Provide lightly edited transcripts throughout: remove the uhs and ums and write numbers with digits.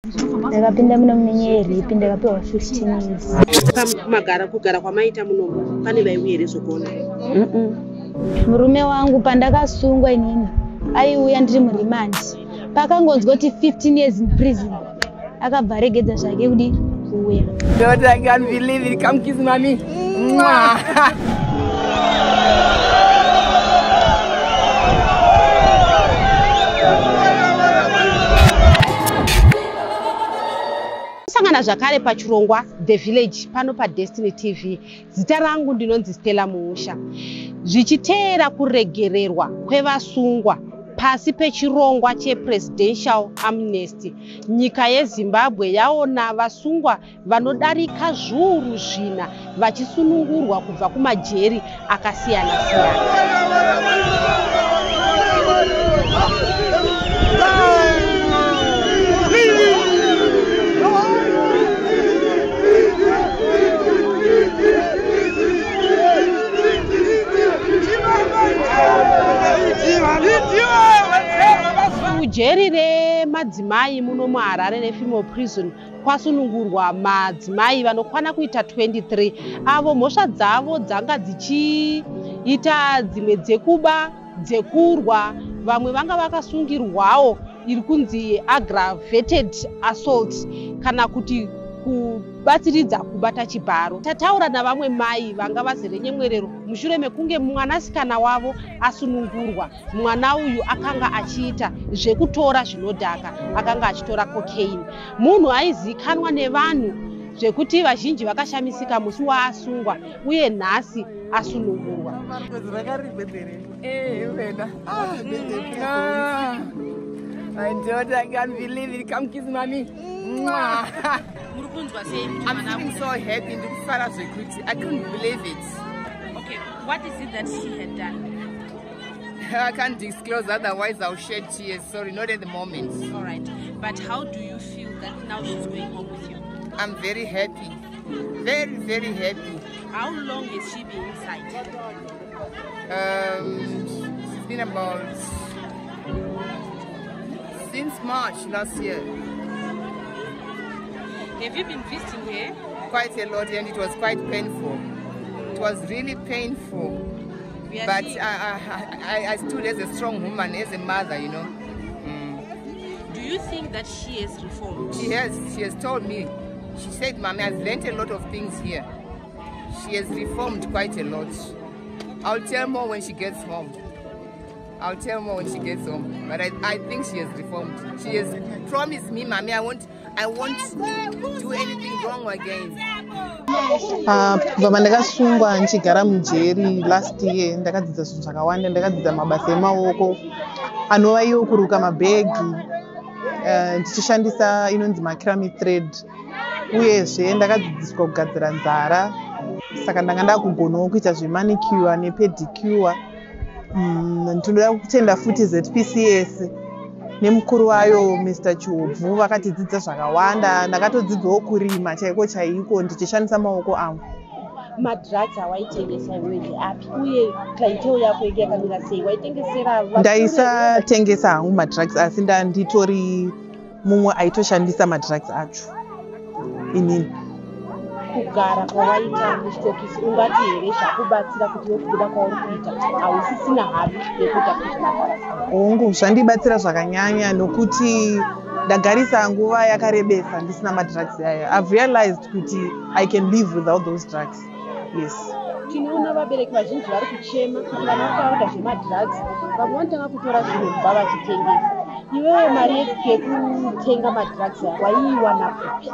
Ndakapinda muno munenyaya yerape, ndakapiwa 15 years. Pamagara kugara kwamaita munomu pane vaiuya here zvokuona? Murume wangu pandakasungwa inini aiuya ndiri muremand. Pakangonzwa kuti 15 years in prison akabva aregedza zvake kudi kuuya. Daughter, I can't believe it. Come kiss mommy. Mwah. Sangana zvakare pachirongwa The Village pano paDestiny TV. Zita rangu ndinonzi Stella Muusha. Zvichiteera kuregererwa kwevasungwa pasi pechirongwa chePresidential Amnesty, nyika yeZimbabwe yaona vasungwa vanodarika zviuru zvina vachisunungurwa kubva kumajeri akasiyana-siyana. Kujeri remadzimai muno muHarare reFemale Prison kwasunungurwa madzimai vanokwana kuita 23 avo mhosva dzavo dzanga dzichiita dzimwe dzekuba, dzekurwa, vamwe vanga vakasungirwawo iri kunzi aggravated assault kana kuti kubatsiridza kubata chibharo. Tataura navamwe mai vanga vazere nyemwerero mushure mekunge mwanasikana wavo asunungurwa. Mwana uyu akanga achiita zvekutora zvinodhaka, akanga achitora cocaine. Munhu aizikanwa nevanhu zvekuti vazhinji vakashamisika musi waasungwa uye nhasi asunungurwa. My daughter, I can't believe it. Come kiss mommy. Mwah. I'm feeling so happy. I couldn't believe it. Okay, what is it that she had done? I can't disclose, otherwise I'll shed tears. Sorry, not at the moment. All right, but how do you feel that now she's going home with you? I'm very happy. Very, very happy. How long has she been inside? It's been about since March last year. Have you been visiting her? Quite a lot, and it was quite painful. It was really painful. But I stood as a strong woman, as a mother, you know. Mm. Do you think that she has reformed? She has. She has told me. She said, Mommy, I've learned a lot of things here. She has reformed quite a lot. I'll tell more when she gets home. I'll tell more when she gets home. But I think she has reformed. She has promised me, Mommy, I won't do anything wrong again. Kubva pandakasungwa ndichigara mujeri last year, ndakadzidza zvinhu zvakawanda. Ndakadzidza mabasa emaoko anova iwo kuruka mabhegi ndichishandisa inonzi macrame thread, uyezve ndakadzidziswa kugadzira nzara, saka ndanga ndakugonawo kuita zvemanicure nepedicure. Ndinoda kutenda futi ZPCS nemukuru wayo Mr. Chobvu, vakatidzidza zvakawanda. Ndakatodzidzawo kurima chaiko chaiko ndichishandisa maoko angu. Madrugs awaitengesa iwewe api, uye clientele yako inge yakamira sei? Waitengesera? Ndaisatengesa hangu madrugs, asi ndanditori mumwe aitoshandisa madrugs acho inini. Kugara kwawaita muchitokisi ungati here zvakubatsira kuti iwe kubuda kwauri kuita hausisina havi yekuita kuti? Hongu, zvandibatsira zvakanyanya nokuti ndagarisa nguva yakarebesa ndisina madrugs aya. I've realized kuti I can live without those drugs. Yes. Tinoona vabereki vazhinji vari kuchema kuti vana vakaita zvemadrugs, vamwe vanotanga kutora zvinhu mumba vachitengesa. Iwewe mari yekutenga madrugs waiiwana kupi?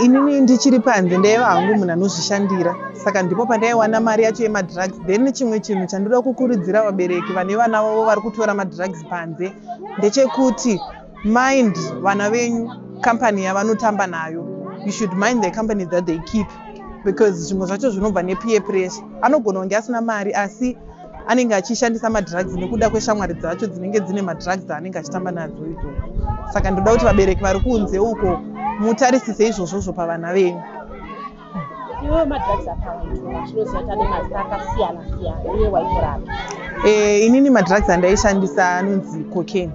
Inini ndichiri panze ndaiva hangu munhu anozvishandira, saka ndipo pandaiwana mari yacho yemadrugs. Then chimwe chinhu chandoda kukurudzira vabereki vane vana vavo vari kutora madrugs panze ndechekuti mind vana venyu company yavanotamba nayo. You should mind the company that they keep, because zvimwe zvacho zvinobva nepeer pressure. Anogona kunge asina mari asi anenge achishandisa madrugs nekuda kweshamwari dzacho dzinenge dzine madrugs aanenge achitamba nadzo idzodzo. Saka ndoda kuti vabereki vari kunze uko mutarisise izvozvozvo pavana venyu. Iwewe madrugs apawaitora tinoziva kuti ane mazita akasiyana siyana, uye waitora api? Inini madrugs andaishandisa anonzi cocaine.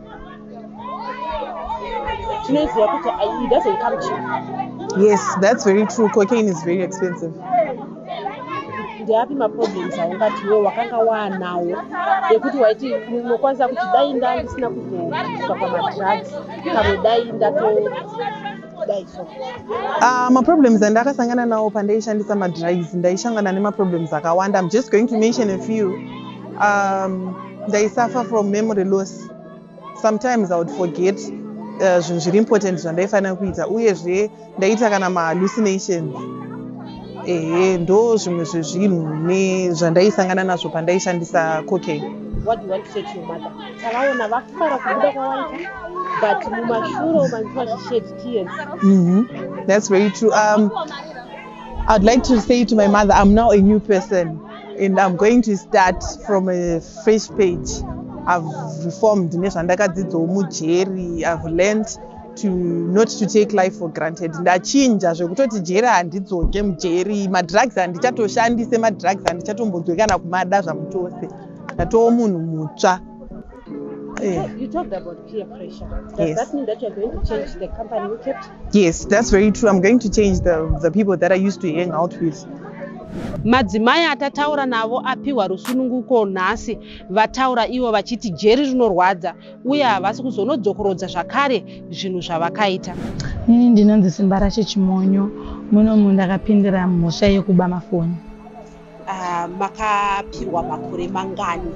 Tinoziva kuti it doesn't come cheap. Yes, that's very true. Cocaine is very expensive. Ndeapi maproblems aungati iwe wakanga waanawo ekuti waiti unokwanisa kuti dai ndandisina kuzosvika pamadrugs, pamwe dai ndatodai so? Maproblems andakasangana nawo pandaishandisa madrugs, ndaishangana nemaproblems akawanda. I'm just going to mention a few. Ndaisuffer from memory loss. Sometimes I would forget zvinhu zviri important zvandaifanira kuita. Uyezve ndaita kana mahallucinations. Ehe, ndo zvimwe zvezvinhu nezvandaisangana nazvo pandaishandisa cocaine. What do you want to say to your mother? Tavaona vafara kubuda kwawaita, but mumashure umanzi vachished tears. That's very true. I'd like to say to my mother, I'm now a new person and I'm going to start from a fresh page. I've reformed nezvandakadzidzawo mujeri. I've learned to not to take life for granted. Ndachinja zvekutoti jeri handidzoke mujeri, madrugs handichatoshandise, madrugs handichatombonzwe kana kumada zvamutose. Ndatoo munhu mutsva. You talked about peer pressure. Does that mean that you're going to change the company you kept? Yes, that's very true. I'm going to change the people that I used to hang out with. Madzimai atataura navo apiwa rusununguko nhasi vataura ivo vachiti jeri rinorwadza uye havasi kuzonodzokorodza zvakare zvinhu zvavakaita. Inini ndinonzi Simba Rashe Chimonyo. Munomu ndakapindira mhosva yekuba mafoni. Makapiwa makore mangani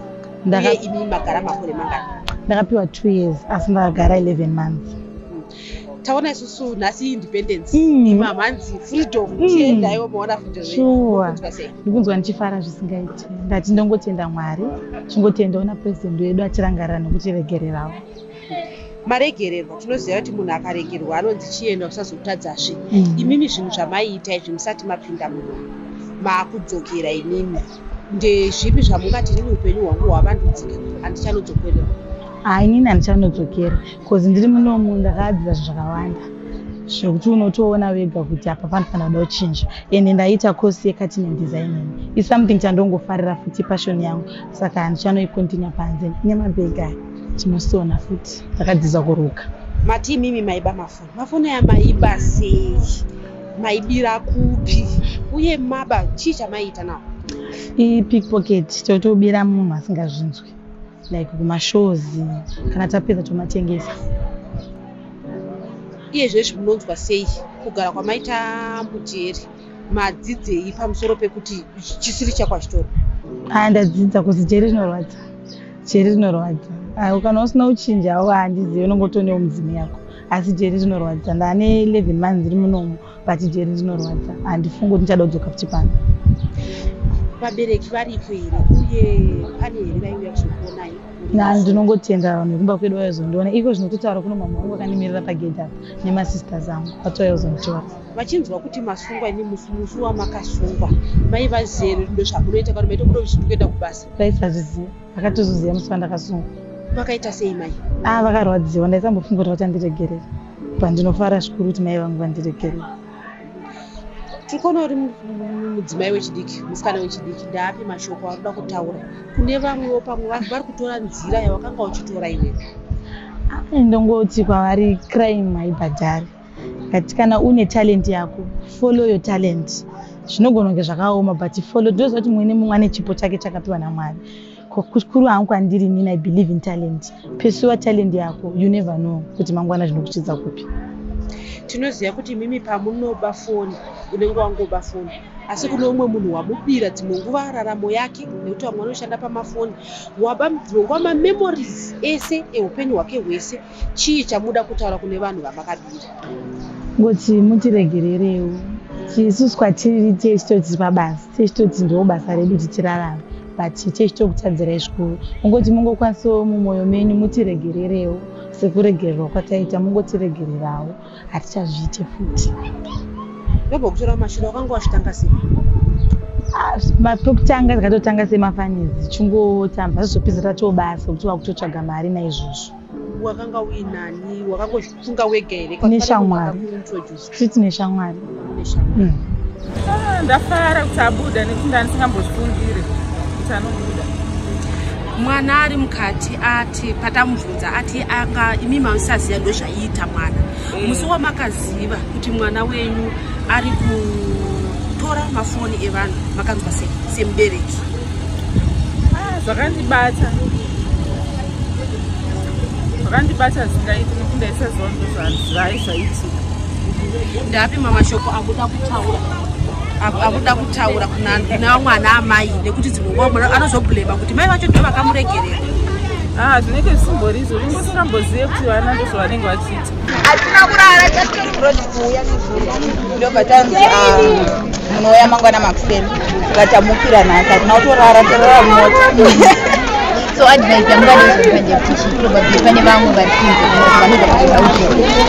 uye imi magara makore mangani? Ndakapiwa 2 years, asi ndakagara 11 months. Taona isusu nhasi independence, imamhanzi freedom. Chiendaiwo maona freedom. Sure. Kunzwa sei? Ndikunzwa ndichifara zvisingaiti. Ndati ndongotenda Mwari, chingotendawo napurezidendi wedu achirangarira nekutiregererawo. Maregererwa. Tinoziva kuti munhu akaregerwa anonzi chienda usazotadzazve. Imimi zvinhu zvamaiita izvi musati mapinda muno, maakudzokera imimi, ndezvipi zvamungati inini upenyu hwangu hwavandudzika, handichanodzokorera? Hai, inini handichanodzokera because ndiri munomu ndakadzidza zvinhu zvakawanda zvekuti unotoona wega kuti apa panofanira kuda kuchinja. Ende ndaita course yecutting and designing, is something chandongofarira futi, passion yangu, saka handichanoicontinue panze. Nemabhegi aya tinosona futi, ndakadzidza kuruka. Mati imimi maiba mafoni. Mafoni aya maiba sei? Maibira kupi? Uye maba, chii chamaiita nawo? Ipickpocket, totobira munhu asingazvinzwi, like kumashows, kana tapedza tomatengesa. Iye zvezvi munonzwa sei kugara kwamaita mujeri? Madzidzei pamusoro pekuti chisiri chakwachitoro? Aya, ndadzidza kuti jeri rinorwadza, jeri rinorwadza. Aya, kana usina kuchinjawo, handizivi, unongotonewo mudzimu yako, asi jeri rinorwadza. Ndane 11 months ndiri munomu, but jeri rinorwadza. Handifungi kuti ndichada kudzoka futi pano. Vabereki varipo here, uye pane here vaiuya kuzokuonai? Na ndinongotenda vanhu vekumba kwedu vaizondiona. Iko zvinototaura kuno, mama vangu vakandimirira pagedhi apa nemasisters angu, vatouya kuzonditora. Vachinzwa kuti masungwa, ini musi wamakasungwa maivaziva here ndo zvamunoita, kana maita kuda kuti kuenda kubasa? Vaisazviziva, vakatozoziva musi wandakasungwa. Vakaita sei mai? A, vakarwadziwa. Ndaisambofunga kuti vachandiregerera, but ndinofara zvikuru kuti mai vangu vandiregerera. Tiri kuona uri mudzimai wechidiki, musikana wechidiki. Ndaapi mashoko aroda kutaura kune vamwewo pamwe vari kutora nzira yawakanga uchitora iwewe? Ndongoti kwavari, crime haibhadhari, but kana une talent yako, follow your talent. Zvinogona kunge zvakaoma, but follow. Ndinoziva kuti mumwe nemumwe ane chipo chake chakapiwa naMwari. Kuri hangu kwandiri inini, I believe in talent. Pursue talent yako. You never know kuti mangwana zvinokuchidza kupi. Tinoziva kuti imimi pamunoba foni unenge wangoba foni, asi kune umwe munhu wamubira dzimwe nguva raramo yake, nekuti vamwe vanoshanda pamafoni, waba dzimwe nguva mamemories ese eupenyu hwake hwese. Chii chamuda kutaura kune vanhu vamakabira? Ngoti mutiregererewo. Isusu kwatiri techitoti pabasa, techitoti ndo basa redu kuti tirarame, but techitokutadzirai zvikuru. Ungoti mungokwanisawo mumwoyo menyu mutiregererewo sekuregererwa kwataita. Mungotiregererawo, hatichazviite futi. Ndobva kutora mashure, wakanga wachitanga sei? Pekutanga takatotanga semafunnies, chingotamba, zvizopedzisa tatobasa kuti wakutotsvaga mari naizvozvo. Wakanga uinani? Wakangozvifunga wega here? Neshamwari. Titi neshamwari. Neshamwari. Ndafara kuti abuda, nekuti ndandisingambozvifungire kuti anobuda. Mwana ari mukati ati patamubvunza ati anga imi mamusaziva ndo zvaiita mwana. Musi wamakaziva kuti mwana wenyu ari kutora mafoni evanhu, makanzwa sei semubereki? Zvakandibata, zvakandibata zvingaiti, nekuti ndaisaziva ndozvai zvaitika. Ndapi mamashoko amuda kutaura, amuda kutaura kuna mwana amai, nekuti dzimwe nguva mwana anozobhulema kuti mai vacho ndo vakamuregerera? Ah, zvinenge zvisimborizvo, unenge usingambozive kuti vana ndozvavanenge vachiita. Hatina kurara, tatori kurodi kuuya nezuro, ndobva tanzi munouya mangwana makuseni, saka tamukira nhasi. Hatina kutorara, torara mumota. So advice yamungade kuzopa ndeyekuti chii? Probably pane vamwe vari kunze vanobva kuzoda,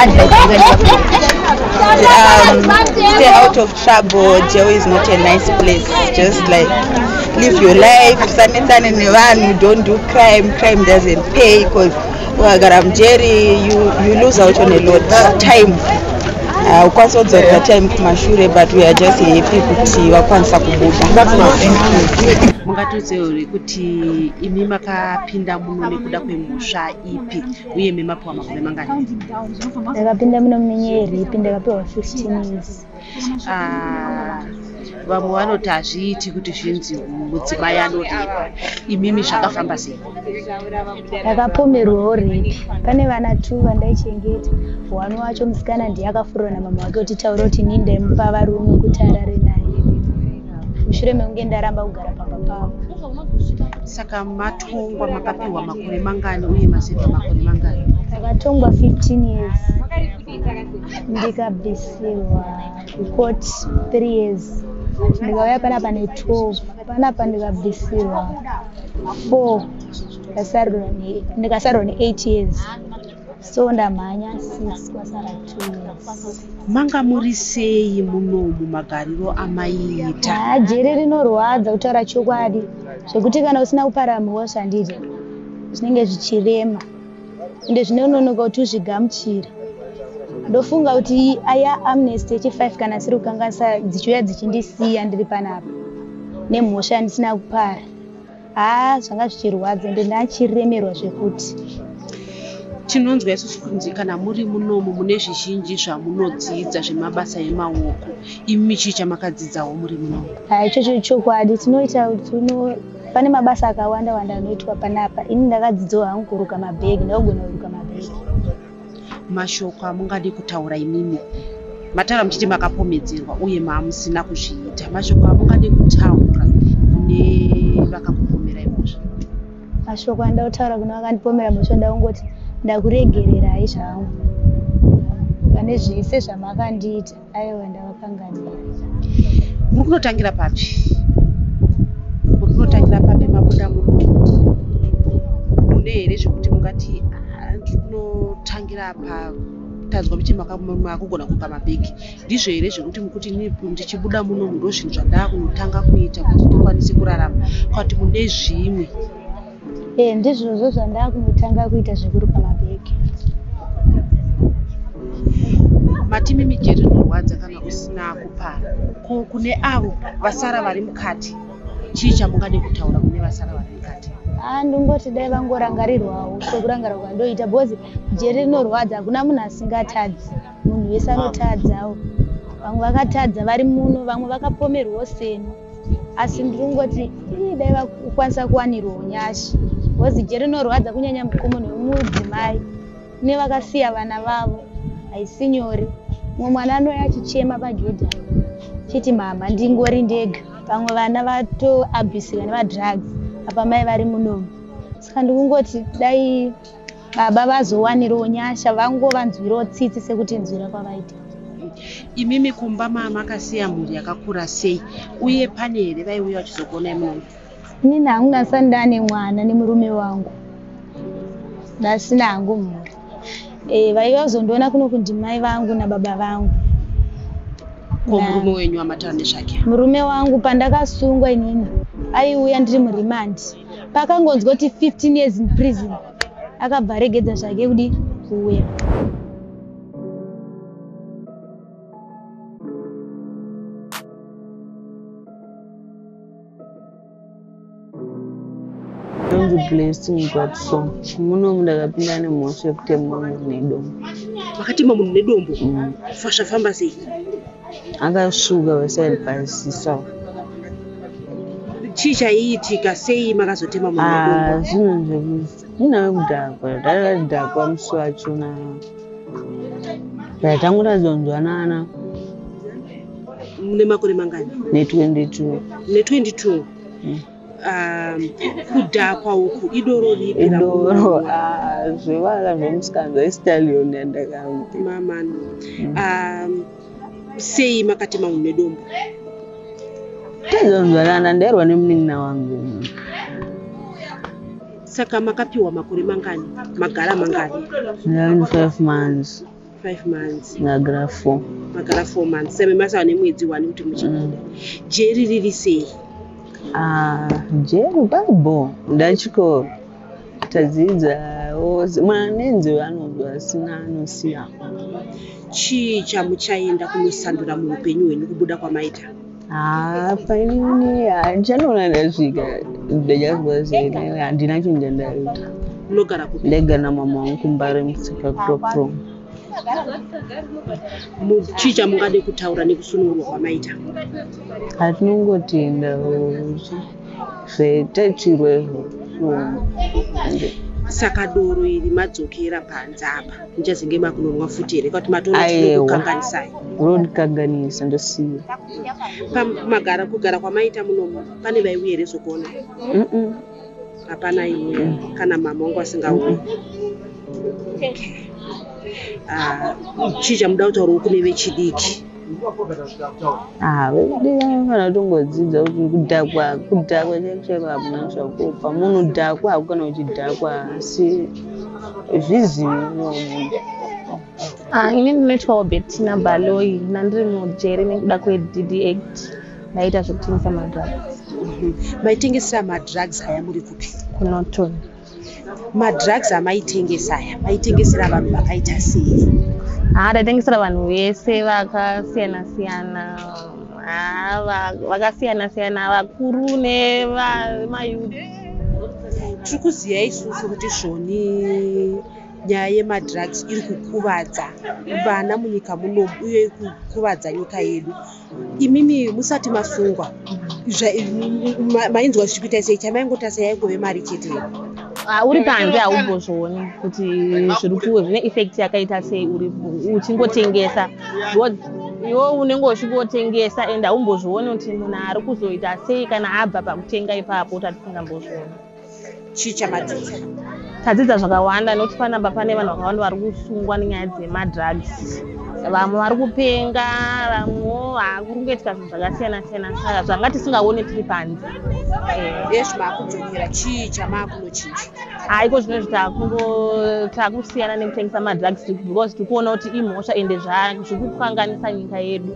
advice yamungade? Stay out of trouble. Jail is not a nice place. Just like live your life, usanetsane nevanhu, don't do crime. Crime doesn't pay, because ukagara mujeri you lose out on a lot. Time, ukwanisa kudzorera time kumashure, but we are just happy kuti vakwanisa kubuda. Mungatiudzewo here kuti imi makapinda muno nekuda kwemhosva ipi, uye memapiwa makore mangani? Ndakapinda muno munenyaya yerape, ndakapiwa 15 years. Ah, vamwe vanoti hazviiti kuti zvinzi mudzimai anorepa. Imimi zvakafamba sei? Ndakapomerwawo rape. Pane vana two vandaichengeta. One wacho musikana, ndiye akafurwa namama wake kuti taura kuti inini ndaimupa varume kuti arare naye, mushure mekunge ndaramba kugara pamba pavo. Saka matongwa, makapiwa makore mangani, uye masevha makore mangani? Ndakatongwa 15 years, ndikabvisirwa kucourt 3 years, ndikauya panapa ne12, panapa ndikabvisirwa 4, ndikasarwa ne8 years, so ndamhanya 6, kwasara 2 years. Manga muri sei munomu, magariro amaiita? Haa, jeri rinorwadza, kutaura chokwadi, zvekuti kana usina kupara mhosva, handiti, zvinenge zvichirema, ende zvinononoka kuti uzvigamuchire. Ndofunga kuti aya amnesty yechi5 kana siri kukanganisa, dzichiuya dzichindisiya ndiri panapa nemhosva yandisina kupara. Haa, zvanga zvichirwadza, ende ndachiremerwa zvekuti. Tinonzwa isusu kunzi kana muri munomu mune zvizhinji zvamunodzidza zvemabasa emaoko. Imi chii chamakadzidzawo muri munomu? Haa, ichocho chokwadi. Tinoita tino pane mabasa akawanda wanda anoitwa panapa. Ini ndakadzidzawo hangu kuruka mabhegi, ndakugona kuruka mabhegi. Mashoko amungade kutaura imimi, mataura muchiti makapomedzerwa uye maamusina kuzviita, mashoko amungade kutaura kune vakakupomerai mhosva? Mashoko andakutaura kune vakandipomera mhosva, ndakungoti ndakuregererai zvangu pane zvese zvamakandiita. Aiwa, ndavakanganira. Muri kunotangira papi? Muri kunotangira papi mabuda muno? Mune here zvekuti mungati, "Ah, ndiri kunotangira pa"? Tanzwa muchiti makugona kuruka mabhegi. Ndizvo here zvekuti mukuti, "Inini ndichibuda munomu ndo zvinhu zvandakunotanga kuita kuti ndikwanise kurarama," kana kuti mune zvimwe? E, ndizvozvo zvandakunotanga kuita, zvekuruka mabhegi. Mati jeri rinorwadza kana usina kupara. Ko kune avo vasara vari mukati, chii chamungade kutaura kune vasara vari mukati? Haa, ndingoti dai vangorangarirwawo sekurangarira kwandoita, because jeri rinorwadza. Hakuna munhu asingatadzi, munhu wese anotadzawo. Vamwe vakatadza vari muno, vamwe vakapomerwawo seni, asi ndiri ii dai vakwanisa kuwanirwawo nyasha, because jeri rinorwadza, kunyanya kumunhu wemudzimai nevakasiya vana vavo. Haisi nyore. Mumwe mwana anouya achichema pagedhi chiti, "Mama, ndingori ndega." Vamwe vana vatoabhusika nemadrugs, apa mai vari munomu. Saka ndikungoti dai baba vazowanirawo nyasha, vangovanzwirawo tsitsi sekutinzwira kwavaita. Imimi kumba makasiya mhuri yakakura sei, uye pane here vaiuya vachizokuonai munomu? Inini hangu ndasati ndane mwana nemurume wangu, ndasina hangu mhuri. Vaiva kuzondiona kuno kundimai vangu nababa vangu. Ko murume wenyu wamataura nezvake? Murume wangu, pandakasungwa inini, aiuya ndiri muremand. Pakangonzwa kuti 15 years in prison, akabva aregedza zvake kudi kuuya. Ndonzi Blessing Godson. Munomu ndakapinda nemhosva yekutema munhu nedombo. Makatema munhu nedombo? Zvafamba sei? Akasuka vaside pasiso. Chii chaiitika? Sei makazotema munhu nedombo? Zvinhu zvekuti ndinave kudhakwa, ndakadhakwa musi wachona. Tatangotazonzwanana. Mune makore mangani? Ne22. Ne22. Kudhakwa uku idoro ripi? Idoro zvevana zvemusikanzwa istallion yandakamwa. Mamani. Sei makatema munhu nedombo? Tazonzwanana, ndairwa nemunin'ina wangu. Saka makapiwa makore mangani? Magara mangani? 5 months. 5 months. Ndagara 4. Magara 4 months. Saka masava nemwedzi wani kuti muchibuda. Jeri riri sei? Jeri paribo. Ndachikoro. Tadzidzawo mwana nenzeve anonzwa asina anosiya. Chii chamuchaenda kunosandura muupenyu hwenyu kubuda kwamaita? Painini handichanoona ndasvika ndachazwa sei, handina chinhu chandaita. Munogara kupi? Ndaigara namama wangu kuMbare Musika Pro. Chii chamungade kutaura nekusunungurwa kwamaita? Hatinongotenda zvetaitirwezvo. Saka doro iri madzokera panze apa muchazenge makunonwa futi here? Kuti matoona tinokukanganisai? Rondikanganisa, ndosiya. Pamagara kugara kwamaita munomu pane vaiuya here zokuona? Hapana iuya, kana mama wangu asingauyi. Chii chamuda kutaurawo kune vechidiki? Vechidiki vanofanira kutongodzidza kuti kudhakwa chaiko chaiko hakuna zvakupa. Munhu dhakwa hako kana uchidhakwa, asi zvizivi munhu. Ini ndinoitwawo Bettina Baloyi, nandiri mujeri nekuda kweDD Act. Ndaita zvekutengesa madrugs. Maitengesa madrugs aya muri kupi? KuNorton. Madrugs amaitengesa aya maitengesera vanhu vakaita sei? Ndaitengesera vanhu vese vakasiyana siyana, vakasiyana siyana, vakuru nemayouth. Tiri kuziva isusu kuti zvoni nyaya yemadrugs iri kukuvadza vana munyika munomu uye iri kukuvadza nyika yedu. Imimi musati masungwa mainzwa zvichikuita sei? Chamaingota sei? Yaingove mari chete? Uri panze haumbozvioni kuti zviri zvine effect yakaita sei uri uchingotengesa, because iwe unenge uchingotengesa and haumbozvioni kuti munhu ari kuzoita sei kana abva pakutenga ipapo, tatisingambozvioni. Chii chamadzidza? Tadzidza zvakawanda nekuti panapa pane vanhu vakawanda vari kusungwa nenyaya dzemadrugs. Vamwe vari kupenga, vamwewo kuri kungoitika zvinhu zvakasiyana siyana, saka zvanga tisingaoni tiri panze. Ezvi maakudzokera, chii chamaakunochinja? Iko zvinozvi takusiyana nekutengesa madrugs because tiri kuona kuti imhosva ende zviri kukanganisa nyika yedu.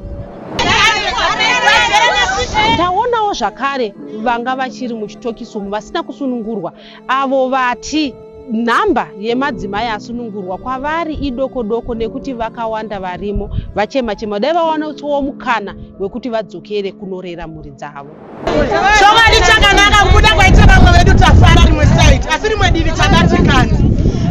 Taonawo zvakare vanga vachiri muchitokisi umu vasina kusunungurwa, avo vati nhamba yemadzimai asunungurwa kwavari idoko doko nekuti vakawanda varimo vachema chema, dai vawanawo mukana wekuti vadzokere kunorera mhuri dzavo. Chokwadi chakanaka kubuda kwaita vamwe vedu, tafara rimwe side, asi rimwe divi tabatikana.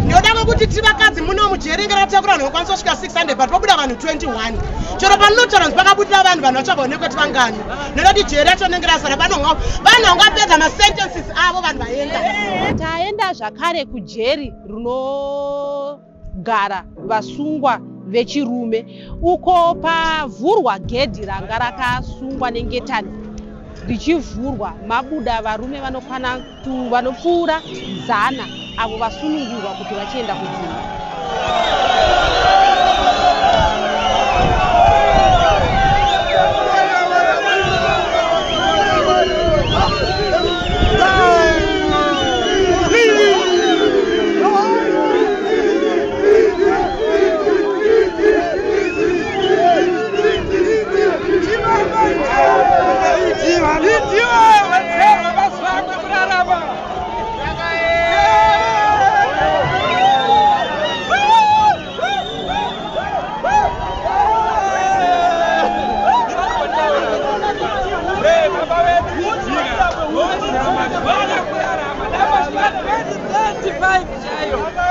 Ndoda kwekuti tivakadzi muno mujeri ratakura vanhu vanokwanisa kusvika 600, but pabuda vanhu 21. Chero panotaura kunzi pakabudira vanhu, vanhu vacho vaonekwe kuti vangani, nekuti jeri racho rinenge razara. Vanhu vangapedza masentences avo, vanhu vaenda. Taenda zvakare kujeri rinogara vasungwa vechirume, uko pavhurwa gedhi ranga rakasungwa nengetani, richivhurwa mabuda varume vanokwana vanopfuura 100 avo vasunungurwa kuti vachienda kudzimba.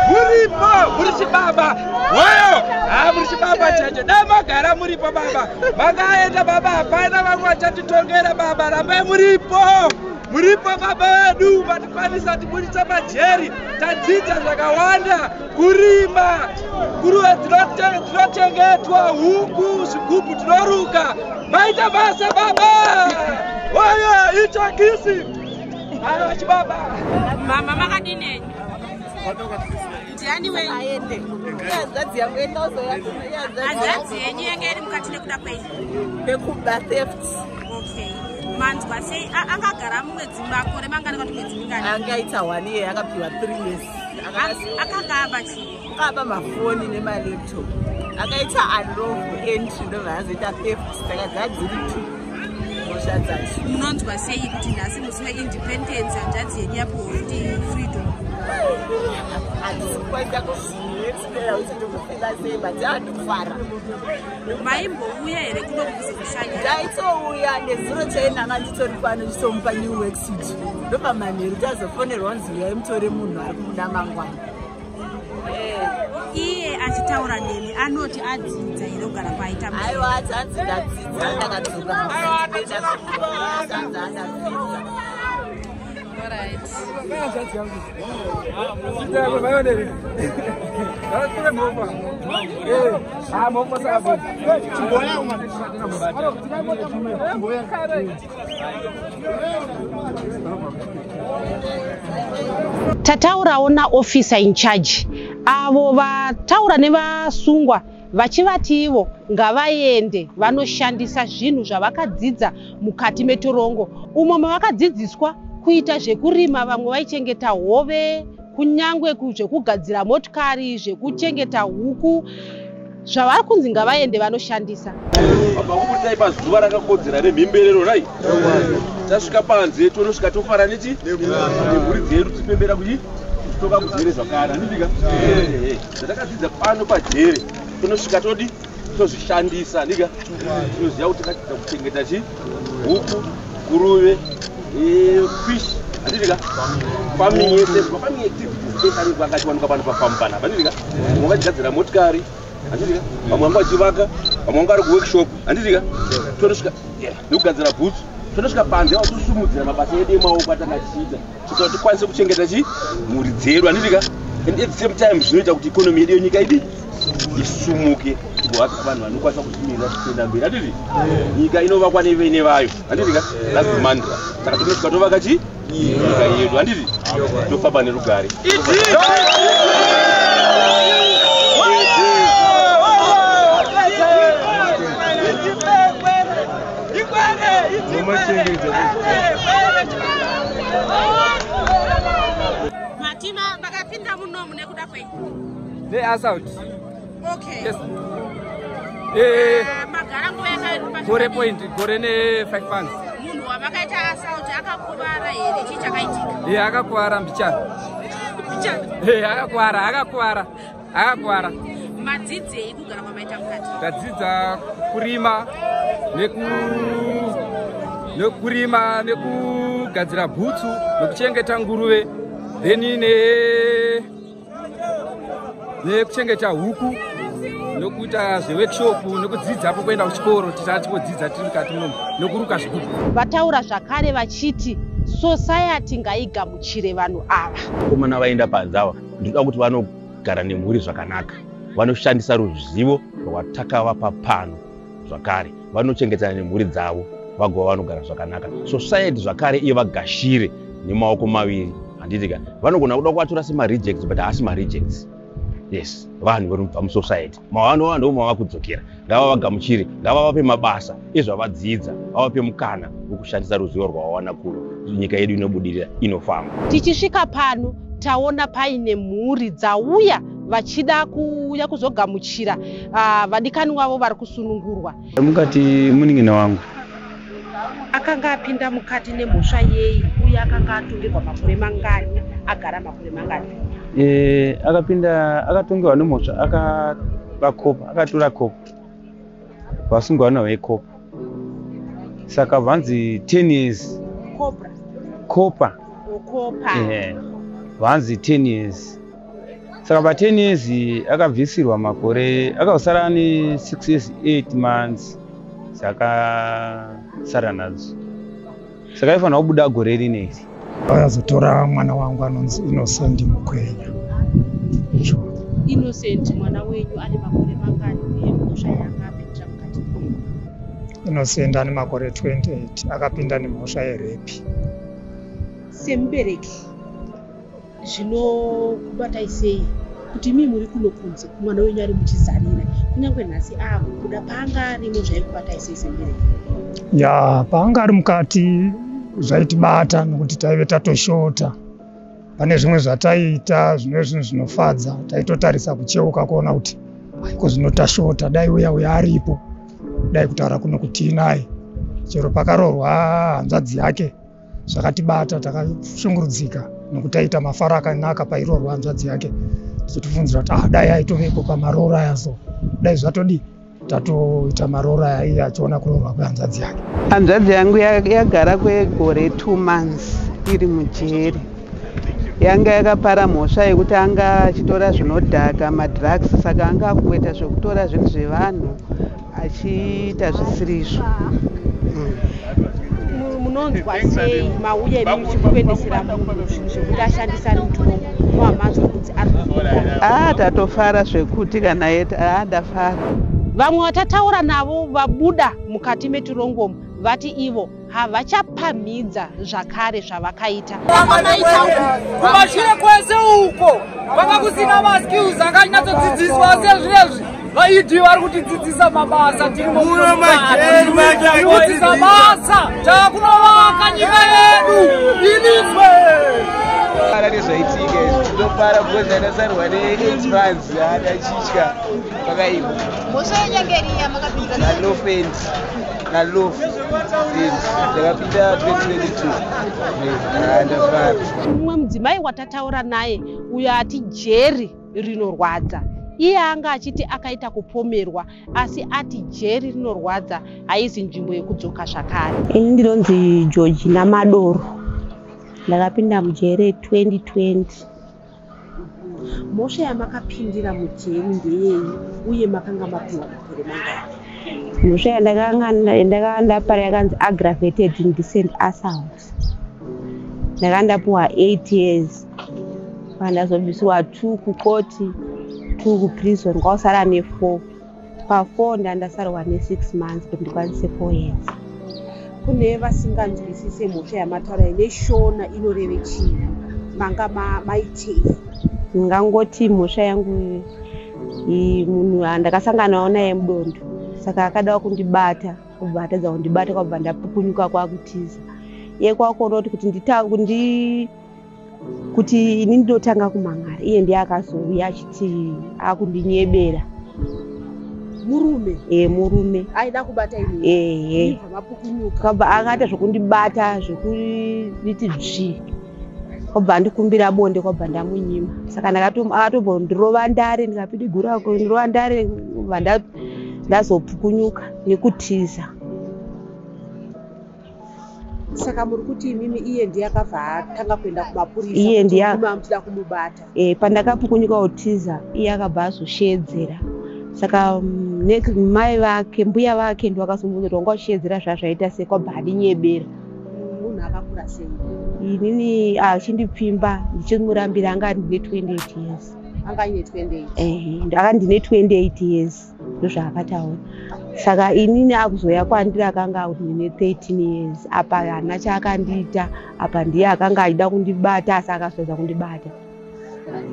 Uripo, uri chibaba. Wayo. Chibaba chacho dai magara muripo baba. Makaenda baba, hapana vamwe vachatitongera baba. Rambai muripo, muripo baba vedu. Vatikwanisa tibudisa majeri, tadzidza zvakawanda, kurima nguruve dzinochengetwa, huku, zvigubhu tinoruka. Maita basa baba. Oye, ichakisi aiwa chibaba. Mama, makadini? Ndiani wenyu? Hanzvadzi yangu. Hanzvadzi yenyu yanga iri mukati nekuda kwei? Nekuba, theft. Okay, manzwa sei? Angagara mumwedzi, makore mangani, kuti mwedzi mingani? Angaita one year, akapiwa 3 years. Akanga aba chii? Akaba mafoni nemalaptop. Akaita unlawful entry, ndobva azoita theft. Saka dzadziri two mhosva dzacho. Munonzwa sei kuti nhasi musi weindependence hanzvadzi yenyu yapiwa kuti freedom? Handisi kukwanisa kuzviexplaina kuti ndikufeela sei, but andikufara. Maimbouya here kuno kuzokushanyira? Ndaitouya nezuro chainanga, nditori pano ndichitomupa new worksuit. Ndobva manheru tazofonerwa kunzi uyai mutore munhu ari kumuda mangwana. Iye achitaura nemi anoti adzidza here kugara kwaita? Aiwa, ati anzi ndadzidza, ndakadzoka ndadzidza. Alright. Tataurawo naofficer in charge, avo vataura nevasungwa vachivati ivo ngavaende vanoshandisa zvinhu zvavakadzidza mukati metorongo, umo mavakadzidziswa kuita zvekurima. Vamwe vaichengeta hove, kunyange zvekugadzira motikari, zvekuchengeta huku, zvavari kunzi ngavaende vanoshandisa. Vabva pazuva rakakodzera remhemberero rai. Tasvika panze, tonosvika tofara nechi nemhuri dzedu, tipembera kuti toka kujere zvakare, handidika? Zvatakadzidza pano pajere tonosvika todi tozvishandisa, handika? Tinoziva kuti takadzidza kuchengeta chi huku, nguruve, fish, handidika? Farming yese, mafarming activities ese anenge akachiwanikwa pano pafamu panapa, handidika? Vamwe vachigadzira motikari, handidika? Vamwe vanga vachivaka, vamwe vanga vari kuworkshop, handidika? Tonosvika nekugadzira bhutsu. Tonosvika panze vatosumudzira mabasa edu emaoko atanga tichiita, kuti tikwanise kuchengeta chi mhuri dzedu, handidika? And at the same time zvinoita kuti economy yedu yenyika idi isumuke, tigova vanhu vanokwanisa kuzvimirira tichienda mberi, handiti? Nyika inovakwa nevene vayo, handidika? That's the mantra. Saka tonosvika tovaka chi nyika yedu, handiti? Tofamba nerugare. Matima vakapinda munomu nekuda kwei? Neassault. Okay. Yes. Magara nguva yaka? Gore point, gore ne5 months. Munhu wamakaita assault akakuvara here? Chii chakaitika? Ye, akakuvara mbichana. Mbichana? E, akakuvara, akakuvara, akakuvara. Madzidzei kugara kwamaita mukati? Ndadzidza kurima nekurima nekugadzira bhutsu, nekuchengeta nguruve, then nekuchengeta huku, nokuita zveworkshop, nekudzidzapo kuenda kuchikoro. Tichachikodzidza tiri mukati munomu, nekuruka zvigubhu. Vataura zvakare vachiti society ngaigamuchire vanhu ava. Vakomana vaenda panze ava, ndinoda kuti vanogara nemhuri zvakanaka, vanoshandisa ruzivo rwatakavapa pano zvakare, vanochengetana nemhuri dzavo, vagova vanogara zvakanaka. Society zvakare iye vagashire nemaoko maviri, handiti ka? Vanogona kuda kuvatora semarejects, but haasi marejects. Yes, vanhu vanobva musociety mavanova ndo mava kudzokera. Ngavavagamuchire, ngavavape mabasa ezvavadzidza, vavape mukana wekushandisa ruzivo rwavawana kuno. Nyika yedu inobudirira, inofamba. Tichisvika pano taona paine mhuri dzauya vachida kuuya kuzogamuchira vadikani wavo vari kusunungurwa. Mukati munin'ina wangu. Akanga apinda mukati nemhosva yei, uye akanga atongirwa makore mangani, agara makore mangani? Akapinda akatongerwa nemhosva akaba copper, akatora copper, vasungwa nawo yecopper, saka vanzi 10 years. Cobra? Copper. Copper. Vanzi 10 years. Saka pa 10 years akabvisirwa makore, akazosara ane 6 years 8 months dzakasara nadzo. Saka aifanira kubuda gore rineri. Vakazotora mwana wangu anonzi Innocent Mukwenya. Innocent mwana wenyu ane makore mangani uye mhosva yaakapindira mukati ndeyei? Innocent ane makore 28 akapinda nemhosva yerepi. Semubereki zvinokubatai sei kuti imi muri kuno kunze mwana wenyu ari muchizarira kunyange nhasi akubuda paanga arimo zvaikubatai sei semubereki? Ya, paanga ari mukati zvaitibata nokuti taive tatoshota pane zvimwe zvataiita, zvimwe zvinhu zvinofadza taitotarisa kucheuka kuona kuti aiko zvino tashota, dai uya uya aripo, dai kutaura kuno kutiinaye chero pakaroorwa hanzvadzi yake zvakatibata, takashungurudzika nokuti taiita mafaro akanaka pairoorwa hanzvadzi yake tichitifunzira kuti ah, dai aitovepo pamaroora aya, so dai zvatodii tatoita maroora aya iye achiona kuroorwa kwehanzvadzi yake. Hanzvadzi yangu yagara kwegore 2 months iri mujeri. Yanga yakapara mhosva yekuti anga achitora zvinodhaka, madrugs, saka anga akungoita zvekutora zvinhu zvevanhu achiita zvisirizvo. Munonzwa sei mauya imi muchikuendesera munhu zvinhu zvekuti ashandise ari mutorongo mamanzwa kunzi ari kubuda? Ah, tatofara zvekuti kana yeta, ah, ndafara. Vamwe vatataura navo vabuda mukati metirongo vati ivo havachapamhidza zvakare zvavakaita. Kumashure kwese uko kwanga kusina maskills akanyatsodzidziswa sezvinezvi vaidi vari kutidzidzisa mabasa, tiri mukudzidzisa basa, takunovaka nyika yedu ilizwe. Para nezvaitika izvi tinofara because ndandasarwa ne8 months ndachitya pakaipa. Mhosva yenyangeri yamakapinda? Nalofend nalof ndakapinda 2022, ndafara. Mumwe mudzimai watataura naye uyo ati jeri rinorwadza, iye anga achiti akaita kupomerwa, asi ati jeri rinorwadza, haizi nzvimbo yekudzoka zvakare. Ini ndinonzi Georgina Madoro, ndakapinda mujere 2020. Mhosva yamakapindira mujeri ndeyei uye makanga mapiwa makore mangani? Mhosva yandakanga ndapara yakanzi aggravated indecent assault. Ndakanga ndapiwa 8 years, pandazobvisirwa 2 kukoti, 2 kuprison, kwasara ne4. Pa4 ndandasarwa ne6 months kuti ndikwanise 4 years. Kune vasinganzwisise mhosva yamataura neshona inoreve chii? Manga maitei? Ndingangoti mhosva yangu munhu andakasanganawo naye mudondo, saka akadawo kundibata, kubva atadza kundibata, kwabva ndapukunyuka kwakutiza. Iye kwakuona kuti kuti ini ndinotanga kumhan'ara, iye ndiye akazouya achiti akundinyebera. Murume? E, murume. Aida kubata ini? Ehe. Mapukunyuka? Kwabva akaita zvokundibata zvekunditi dzvi, kwabva andikumbira bonde, kwabva ndamunyima. Saka akatombondirova ndare, ndikapidigura ndirova ndare, bva ndazopukunyuka nekutiza. Saka muri kuti imimi iye ndiye akabva atanga kuenda kumapurisa? Iye ndiye muchida kumubata? E, pandakapukunyuka kutiza, iye akabva azoshedzera. Saka mai vake, mbuya vake ndo akazomubvunza kuti wanga uchishedzera zvazvaita sei, kwabva adinyebera. Munhu akakura sei? Inini achindipfimba ndichimurambira anga ndine 28 years. Anga aine 28? Ehe, anga ndine 28 years, ndozvaakataura. Saka inini akuzoya kwandiri akanga akuti ndine 13 years. Apa hana chaakandiita, apa ndiye akanga achida kundibata, asi akazotadza kundibata.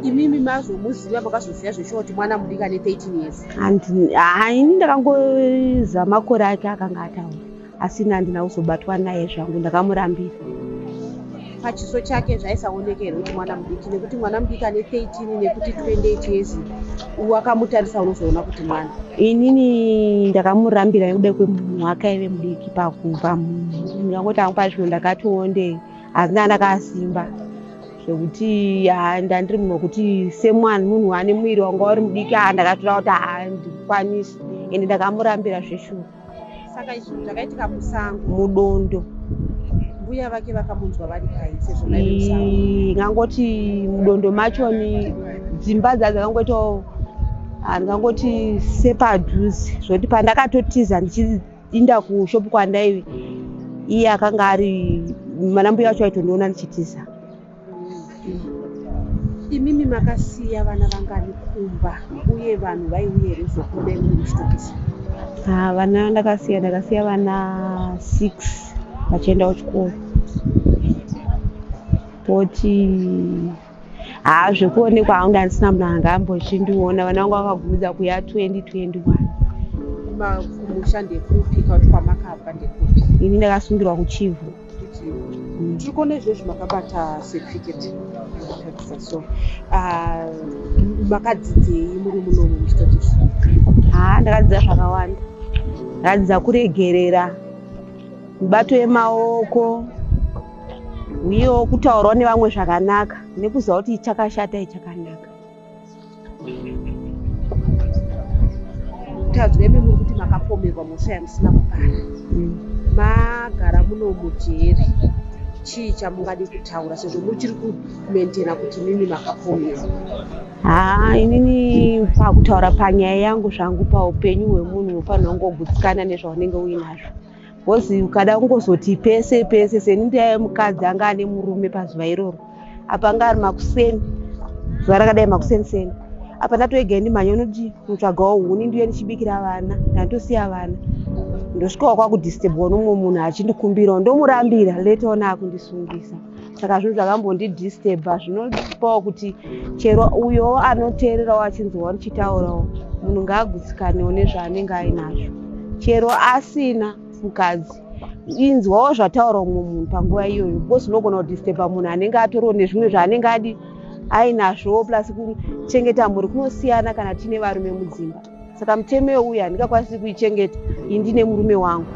Imimi mazomuziva, makazoziva zveshuwa kuti mwana mudiki ane 13 years? Ini ndakangoziva makore ake akanga ataura, asi ini handina kuzobatwa naye zvangu, ndakamurambira. Pachiso chake zvaisaoneka here kuti mwana mudiki? Nekuti mwana mudiki ane 13 nekuti 28 years, wakamutarisa unozoona kuti mwana. Inini ndakamurambira nekuda kwemunhu akaive mudiki pakubva. Ndingangoti hangu pazvino ndakationdei, asi ndakasimba zvekuti ndandiri munhu wekuti semwana munhu ane mwiri wanga uri mudiki, ndakatora kuti handikwanisi, ende ndakamurambira zveshuwa. Saka izvi zvakaitika musango? Mudondo. Mbuya vake vakamunzwa vari kai sezvo maive musango? Ngangoti mudondo machoni Dzimba dza dzakangoitawo, handingangoti sepadhuze, zvokuti pandakatotiza ndichiinda kushopu kwandaive, iye akanga ari mana mbuya vacho aitondiona ndichitiza. Imimi makasiya vana vangani kumba, uye vanhu vaiuya here kuzokuonai muri muchitokisi? Ah, vana ndakasiya vana 6 vachienda kuchikoro. Poti haa, zvekuonekwa hangu ndandisina munhu anga ambochindiona. Vana vangu vakagumidza kuya 2021. Kumusha ndekupi, kana kuti kwamakabva ndekupi? Ini ndakasungirwa kuChivhu. Tiri kuona izvezvi makabata certificate yakatarisa. So ah, makadzidzei muri munomu muchitokisi? Haa, ndakadzidza zvakawanda. Ndakadzidza kuregerera, mibato yemaoko, uyewo kutaurawo nevamwe zvakanaka, nekuziva kuti ichakashata, ichakanaka. Tanzwa imi muri kuti makapomerwa mhosva yamusina kupara. Magara muno mujeri, chii chamungadi kutaura, sezvo muchiri kumaintaina kuti mimi makapomerwa? Haa, inini pakutaura panyaya yangu zvangu, paupenyu hwemunhu unofanira kungogutsikana nezvaunenge uinazvo, because ukada kungozoti pese pese, seni ndaive mukadzi anga ane murume pazuva iroro. Apa anga ari makuseni, zuva rakadai makuseniseni apa ndatoega ndimhanya unoti kutsvagawo huni, ndiuye ndichibikira vana. Ndatosiya vana, ndosvikawo kwakudisturbwa nomumwe munhu achindikumbirawo, ndomurambira. Later on akundisungisa. Saka zvinhu zvakambondidisturba zvinopawo kuti chero uyowo anoteererawo achinzwawo ndichitaurawo, munhu ngaagutsikane nezvaanenge ainazvo. Chero asina mukadzi, inzwawo zvataura umwe munhu panguva iyoyo, because unogona kudisturba munhu anenge atoriwo nezvimwe zvaanenge adi ainazvo. Plus kuchengeta mhuri kunosiyana kana tiine varume mudzimba, saka mutemo uyu handingakwanisi kuichengeta ini ndine murume wangu.